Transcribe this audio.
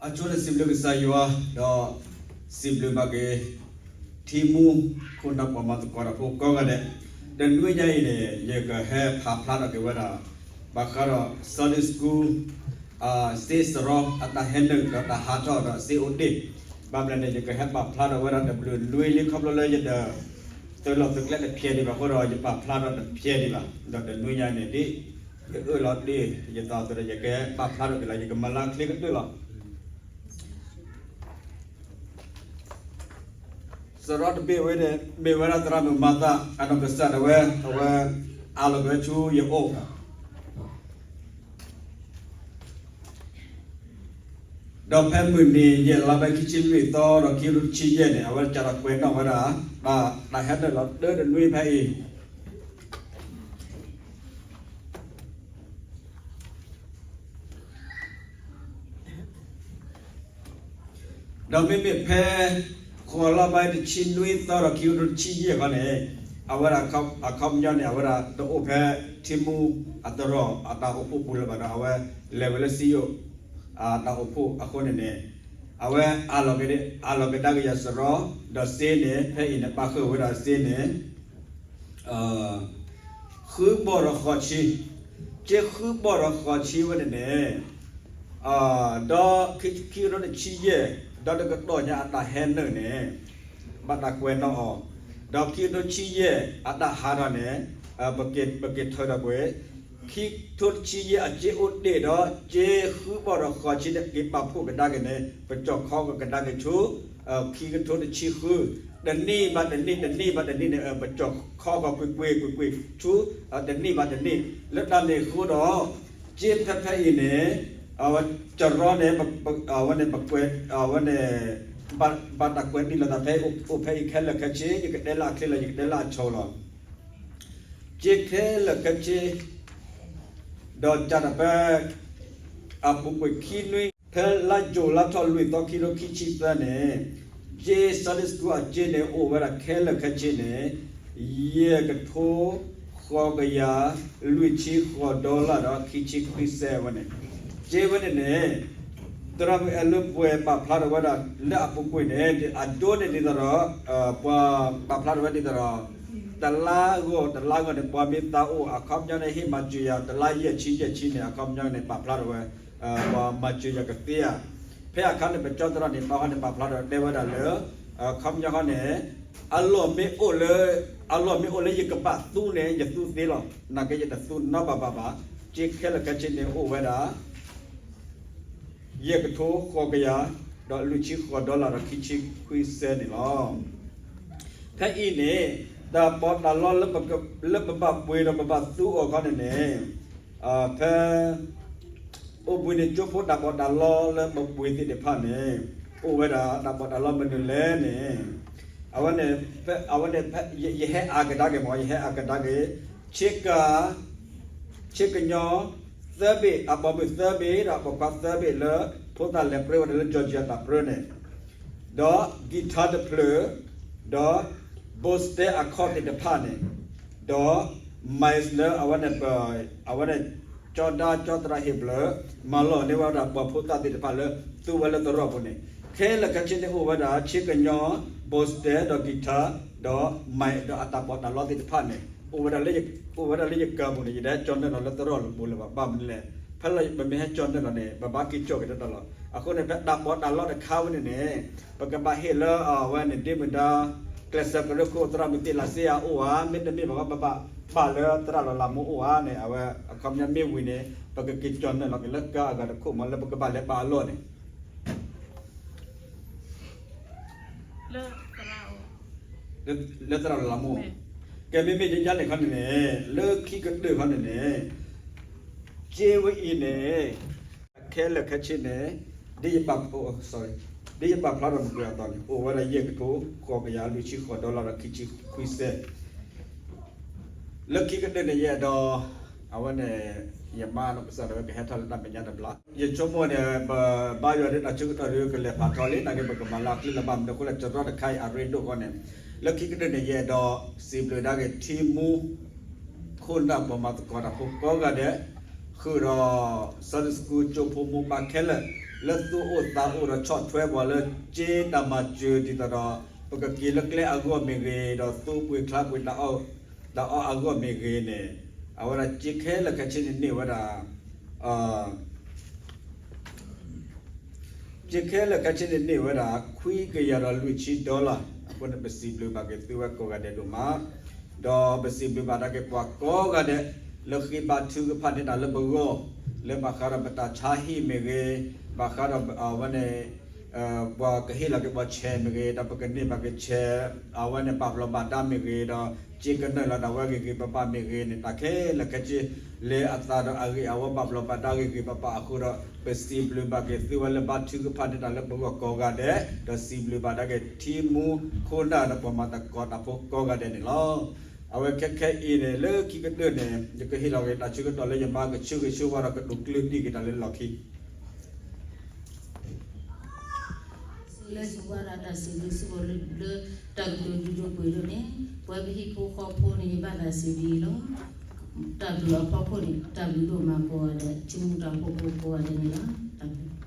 အဆိန့ၣ်စံးဘျုးကစၢ်ယွၤ, ဒီးစံးဘျုးဘၣ်က့ၤ ထံမူ ခိၣ်နၢ်ပှၤမၤသကိးတၢ်ဖိကိးဂၤဒဲး, တနွံညါအံၤန့ၣ် ယကဟဲပာ်ဖျါထီၣ်က့ၤဝဲဒၣ် ဘၣ်ဃးဒီး Sunday School စ့စရီ အတၢ်ဟဲနုာ်ဒီးတၢ်ဟးထီၣ်ဒီးစ့အိၣ်တ့ၢ်, ဘၣ်မနုၤန့ၣ် ယကဟဲပာ်ဖျါထီၣ်ဝဲဒၣ်တဘျုးနွံလံ ခီဖျိလၢယတ သုးလီၢ်သုးကျဲတဖျဲးဒံးဘၣ်အဃိဒီး ယပာ်ဖျါထီၣ်တဖျဲးဒံးဘၣ်, ဒီးတနွံညါန့ၣ်ဒ် ယအၢၣ်လီၤတ့ၢ် ယသးအသိးဒီး ယကပာ်ဖျါထီၣ်က့ၤလီၤ ယကမၤလၢအချ့ကတၢၢ်လီၤ. စရီတဘ့ၣ်ဝဲန့ၣ် မ့ၢ်ဝဲဒၣ်သရၣ်မုၣ်မၤသး အနီၢ်ကစၢ်ဒၣ်ဝဲ အဝဲ အးလီၤက့ၤဝဲဆူယအိၣ် ဒီးဖဲမုၢ်နံၤယဲၢ်လါဘဲခံဆံလွံၢ်သီ ဒီးခံကထိတဆံယဲၢ်န့ၣ် အဝဲစးထီၣ်ကွဲးနီၣ်ဝဲဒၣ် ဘၣ်တၢ်ဟဲနုာ်လီၤတၢတနွံဖဲအံၤ ဒီးမ့မ့ၢ်ဖဲ ဃိးလါဘဲတဆံနွံသီ ဒီးခံကထိတဆံယဲၢ်ခီန့ၣ် အဝဲဒၣ်အခီပညီန့ၣ် အဝဲဒၣ်တအိၣ်ဖဲထံမူအသရိာ်အတၢ်အိၣ်ဖှိၣ်ပူၤလၢၤဘၣ်ဒီး အဝဲလဲၤဝဲလၢစံယိၣ် အတၢ်အိၣ်ဖှိၣ်အဃိန့ၣ်န့ၣ် အဝဲအးလီၤကဒါက့ၤယၤစရီ ဒီးစ့န့ၣ် ဖဲအံၤန့ၣ် ပာ်ဃုာ်ဝဲဒၣ်စ့န့ၣ် ဃုဘီၣ်ဒီးဃိးဆံ, စ့ဃုဘီၣ်ဒီးဃိးဆံဝဲန့ၣ်န့ၣ် ဒီးခံကထိတဆံယဲၢ် ဒီးတကတီၢ်ညါအတၢ်ဟဲနုာ်န့ၣ် ဘၣ်တၢ်ကွဲးနီၣ်အီၤ, ဒီးခံကထိတဆံယဲၢ်အတၢ်ဟးထီၣ်န့ၣ် ပက့ၤထၢထီၣ်ကွံာ် ခံကထိတဆံယဲၢ်အစ့အိၣ်တ့ၢ်ဒီး စ့ဃုဘီၣ်ဒီးဃိးဆံန့ၣ် က့ၤပာ်ဖှိၣ်ကဒါက့ၤန့ၣ် ပကၠီၣ်ခီကဒါက့ၤဆူ ခံကထိတဆံဃု တနံၣ်ဘၣ်တနံၣ် တနံၣ်ဘၣ်တနံၣ်န့ၣ် ပကၠီၣ်ခီကီၤကွ့ၢ်ကွ့ၢ်ကွ့ၢ်ကွ့ၢ်ဆူ တနံၣ်ဘၣ်တနံၣ် လၢတၢ်န့ၣ်အဃိဒီး စ့ဖဲဖဲအံၤန့ၣ် စရီန့ၣ် အဝဲန့ၣ် ပကွဲး အဝဲန့ၣ် ဘၣ်တၢ်ကွဲးနံၣ်လိာ်သးဖဲအိၣ်ဖဲအံၤခဲလၢာ်ခဲဆ့ ယကတဲလၢအချ့လီၤ ယကတဲလၢအဆီလီၤ စ့ခဲလၢာ်ခဲဆ့ ဒီးစးထီၣ်ဖဲ အပူၤကွံာ်ခံနွံ ဖဲလါယူၤလါထီၣ်လွံၢ်သီခံကထိခံဆံသၢန့ၣ် စ့ Sunday School အစ့န့ၣ် အိၣ်ဝဲဒၣ်ခဲလၢာ်ခဲဆ့န့ၣ် ယဲၢ်ကထိ ဃိးကယၤ လွံၢ်ဆံဃိးဒီလၣ်ဒီးခံဆံခွံစဲးဝဲန့ၣ် စ့ဝဲန့ၣ်န့ၣ် သရၣ်မုၣ်အဲၣ်လၢပှဲၤပာ်ဖျါထီၣ်ဝဲဒၣ်လၢအပူၤကွံာ်န့ၣ် အဒိန့ၣ်ဒ်သိးဒီး ပှၤပာ်ဖျါထီၣ်ဝဲဒ်သိးဒီး တလါဂီၢ်တလါဂီၢ်န့ၣ် ပှၤမ့ၢ်သးအိၣ်အခီပညီန့ၣ် ဟ့ၣ်မၤစၢၤယၤ တလါယဲၢ်ဆံယဲၢ်ဆံန့ၣ် အခီပညီန့ၣ် ပာ်ဖျါထီၣ်ဝဲ ပှၤမၤစၢၤယၤကသ့ဧါ. ဖဲအခါန့ၣ် ပကၠီသရၣ်န့ၣ် ဘၣ်ဃီန့ၣ် ပာ်ဖျါထီၣ်တဲဝဲဒၣ်လၢ အခီပညီဃီန့ၣ် အလီၢ်မ့ၢ်အိၣ်လၢ အလီၢ်မ့ၢ်အိၣ်လၢယကဘၣ်သူန့ၣ် ယသူသ့လီၤ. နာ်က့ယတသူနီတဘျီဘၣ်ဘၣ်. စ့ခဲလၢာ်ခဲဆ့န့ၣ်အိၣ်ဝဲဒၣ် ယဲၢ်ကထိဃိးကယၤ ဒီးလွံၢ်ဆံဃိးဒီလၣ်ဒီးခံဆံခွံစဲးန့ၣ်လီၤ. ဖဲအံၤန့ၣ် တၢ်ပီးတၢ်လီလၢပဘၣ်ပှ့ၤဒီး ပဘၣ်သူအီၤခီန့ၣ်န့ၣ် ဖဲ အိၣ်ဘှံးနံၤကၠိဖိတၢ်ပီးတၢ်လီလၢပပှ့ၤသ့ၣ်တဖၣ်န့ၣ် အိၣ်ဝဲဒၣ်တၢ်ပီးတၢ်လီမနုၤလဲၣ်န့ၣ် အဝဲန့ၣ် အဝဲန့ၣ် ယဟဲအါကဒါက့ၤမး ယဟဲအါကဒါက့ၤ ဆ့ကၤ ဆ့ကညီ သၢဘ့ၣ် အပိာ်မုၣ်သၢဘ့ၣ် ဒီးအပိာ်ခွါသၢဘ့ၣ်လၢ ဖိသၣ်လဲၤပြၢဝဲဒၣ်လၢ Georgia တၢ်ပြၢန့ၣ် ဒီး guitar တဖျၢၣ် ဒီး ဘိးစတဲအခီၣ်သ့ၣ်တဖၣ်န့ၣ် ဒီး mic လၢအဝဲန့ၣ် အဝဲန့ၣ် ကၠီဒါကၠီသရၣ်ဟ့ၣ်ဘျၢ မၤလီၤန့ၢ်ဝဲဒၣ်ပှၤဖိသၣ်သ့ၣ်တဖၣ်လၢ သူဝဲလၢသရိာ်ပူၤန့ၣ် ခဲလၢာ်ခဲဆ့န့ၣ်အိၣ်ဝဲဒၣ် ဆ့ကညီ ဘိးစတဲ ဒီး guitar ဒီး mic ဒီးအတၢ်ပီးတၢ်လီသ့ၣ်တဖၣ်န့ၣ် အိၣ်ဝဲဒၣ်လၢယကၤပူၤန့ၣ် ယတဟဲကၠီၤနုာ်လီၤလၢသရိာ်ပူၤလၢၤဘၣ် ဘၣ်မနုၤလဲၣ် ဖဲလၢပမ့ၢ်ဟဲကၠီၤနုာ်လီၤန့ၣ် ပဘၣ်က့ၤကၠီၤက့ၤတၢ်လီၤ. အဃိန့ၣ် ဖဲတၢ်ပီးတၢ်လီတခါဝဲန့ၣ်န့ၣ် ပကဘၣ်ဟ့ၣ်လၢအဝဲန့ၣ် ဒ့မုၣ်ဒါ ကျဲးစၢးကရၢခိၣ်သရၣ်မုၣ်သ့ၣ်လၢစ့အအိၣ်ဧါ မ့တမ့ၢ်ဘၣ် ပဘၣ်ပာ်လၢသရၣ်လီၤလးမူအိၣ်ဧါန့ၣ် အဝဲအခီပညီမ့ၢ်ဝံၤန့ၣ် ပကက့ၤကၠီၤနုာ်လီၤက့ၤလၢကၤအဂၤတခိၣ်မး လၢပကဘၣ်လဲၤပာ်အလီၢ်န့ၣ် လၢသရၣ်လီၤလးမူ ကဲမ့မ့ၢ်ဒ်န့ၣ်ခီန့ၣ်န့ၣ် လၢခံကတၢၢ်ခီန့ၣ်န့ၣ် စ့ဝဲအံၤန့ၣ် ခဲလၢာ်ခဲဆ့န့ၣ် ဒ်ယပာ် ဒ်ယပာ်ဖျါထီၣ်မုၢ်ကၢအသိးန့ၣ် အိၣ်ဝဲဒၣ်ယဲၢ်ကထိ ဃိးကယၤ လွံၢ်ဆံဃိးဒီလၣ်ဒီးခံဆံခွံစဲး လၢခံကတၢၢ်န့ၣ်ယအဲၣ်ဒိး အဝဲန့ၣ် ယမါနီၢ်ကစၢ်ဒၣ်ဝဲကဟဲထီၣ်လၢတၢ်မဲာ်ညါတဘျီ ယဆိကမိၣ်န့ၣ် ပဘါယွၤဒ်တၢ်ဆၢကတီၢ်ဒ်ကလဲၤဖးထီလံ နာ်က့ပကမၤလၢအချ့လၢၤဘၣ် မနုၤအဃိလဲၣ် စရီတခါအံၤအရ့ဒိၣ်ဃီန့ၣ် လၢခံကတၢၢ်န့ၣ် ယအဲၣ်ဒိးစံးဘျုးကဒါက့ၤထံမူ ခိၣ်နၢ်ပှၤမၤသကိးတၢ်ဖိကိးဂၤဒဲး ဃုာ်ဒီး Sunday School ကၠိဖိမိၢ်ပၢ်ခဲလၢာ် လၢသူၣ်အိၣ်သးအိၣ်ဒီးဆီၣ်ထွဲပှၤလၢစ့တၢ်မၤစၢၤဒ်သိးဒီး ပကက့ၤလၢကျဲအဂီၢ်မ့ၢ်ဂ့ၤ ဒီးသူပှ့ၤချါပှ့ၤတၢ်အီၣ်အဂီၢ်မ့ၢ်ဂ့ၤန့ၣ် အဝဲဒၣ်စ့ခဲလၢာ်ခဲဆ့န့ၣ်န့ၢ်ဝဲဒၣ် စ့ခဲလၢာ်ခဲဆ့န့ၣ်န့ၢ်ဝဲဒၣ် ခွံကယၤဒီးလွံၢ်ဆံ dollar အဃိန့ၣ် ပစံးဘျုးဘၣ်က့ၤသုဝဲကိးဂၤဒဲးဒိၣ်မး ဒီးပစံးဘျုးဘၣ်ဒၣ်က့ၤပှၤကိးဂၤဒဲး လၢဃ့ဘါထုကဖၣ်န့ၢ်တၢ်လၢပဂီၢ် လၢဘၣ်ဃးဒီးပတၢ်ဆါဟံၣ်မ့ၢ်ဂ့ၤ ဘၣ်ဃးဒီးအဝဲန့ၣ် ပှၤကဟ့ၣ်လီၤက့ၤပှၤဆဲးမ့ၢ်ဂ့ၤ ဒီးပကန့ၢ်ဘၣ်က့ၤဆဲး အဝဲန့ၣ်ဘၣ်ဘျီးဘၣ်ဒါမ့ၢ်ဂ့ၤ ဒီးစ့ကနၢၢ်လီၤဒၣ်ဝဲဂ့ၤဂ့ၤဘၣ်ဘၣ်မ့ၢ်ဂ့ၤန့ၣ် တၢ်ခဲလၢာ်ခဲဆ့ လၢအသးဒီးအဂ့ၢ်အဝီဘၣ်ဘျီးဘၣ်ဒါဂ့ၤဂ့ၤဘၣ်ဘၣ်အဃိဒီး ပစံးဘျုးဘၣ်က့ၤသုဝဲလၢဘါထုကဖၣ်န့ၢ်တၢ်လၢပဂီၢ်ကိးဂၤဒဲး ဒီးစံးဘျုးဘၣ်ဒၣ်က့ၤထံမူခိၣ်နၢ်ဒီးပှၤမၤသကိးတၢ်ဖိကိးဂၤဒဲးန့ၣ်လီၤ. အဝဲခဲခဲအံၤန့ၣ် လၢခံကတၢၢ်န့ၣ် ယကဟ့ၣ်လီၤက့ၤတၢ်ဆၢကတီၢ်လၢယမါကဆၢဂ့ၤဆၢဝါဒီးကဒိးကျၢၢ်ဒံၣ်က့ၤတၢ်လၢလီၢ်ခံ လၢယဝဲဒၣ်တၢ်စံးဘျုးစံးဖှိၣ်လၢ တၢ်ကတိၤဒုးဒိပှ့ၤဒိၣ်န့ၣ် ပဝဲပဟံၣ်ဖိဃီဖိန့ၣ် ယဘၣ်သးစံးဒ်အံၤလီၤ. တၢ်ဘျုးအဖီခိၣ်န့ၣ် တၢ်ဘျုးဒိၣ်မးကိးဂၤဒဲး ထံမူတၢ်ဖိကိးဂၤဒဲးန့ၣ်လီၤ. တၢ်ဘျုး